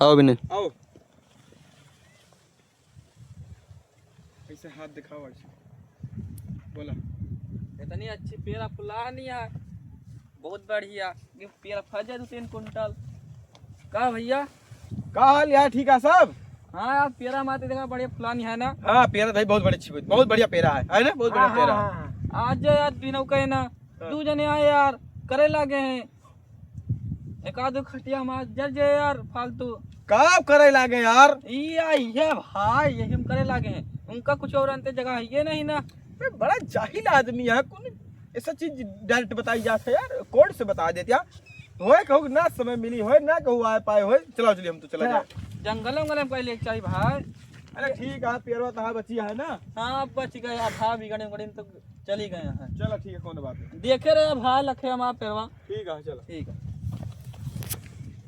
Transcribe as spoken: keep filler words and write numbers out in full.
आओ विनय। आओ। ऐसे हाथ दिखाओ, ऐसे। बोला। इतनी अच्छी पेरा फुला नहीं है, बहुत बढ़िया। ये पेरा फल जाए दो तीन कुंटल। का भैया? का हाल यार, ठीक है सब? हाँ यार, पेरा माते देखा बढ़िया फुलानी है ना? हाँ, पेरा तो भाई बहुत बड़ी अच्छी, बहुत बढ़िया पेरा है, है ना? बहुत बढ़िया हाँ, पेरा हाँ, है। हाँ। आज जो यार बिनऊ कहे ना, हाँ। दू जने आए यार, करे लागे हैं। एक आध खटिया मार जर जे यार फालतू। का करे लागे यार? ई आ, ये भाई, यही हम करे लागे हैं। उनका कुछ और अंते जगह है ये नहीं ना। ए, बड़ा जाहिल आदमी है, कौन ऐसा चीज डायरेक्ट बताई जात है यार, कोर्ट से बता देते यार। होए कहू ना समय मिली होए, ना कहू आ पाए होए, चलाओ चलिए हम तो चला चला। जाए। जंगल वंगल में कहीं लेके चाहिए भाई। अरे ठीक है, पेरवा तहा बची है ना? हाँ, अब बच गए, आधा बिगड़े उगड़े में तो चली गए हैं। चलो ठीक है, कौन बात है। देखे रहे भाई, लखे हमारा पेरवा। ठीक है, चलो। ठीक है।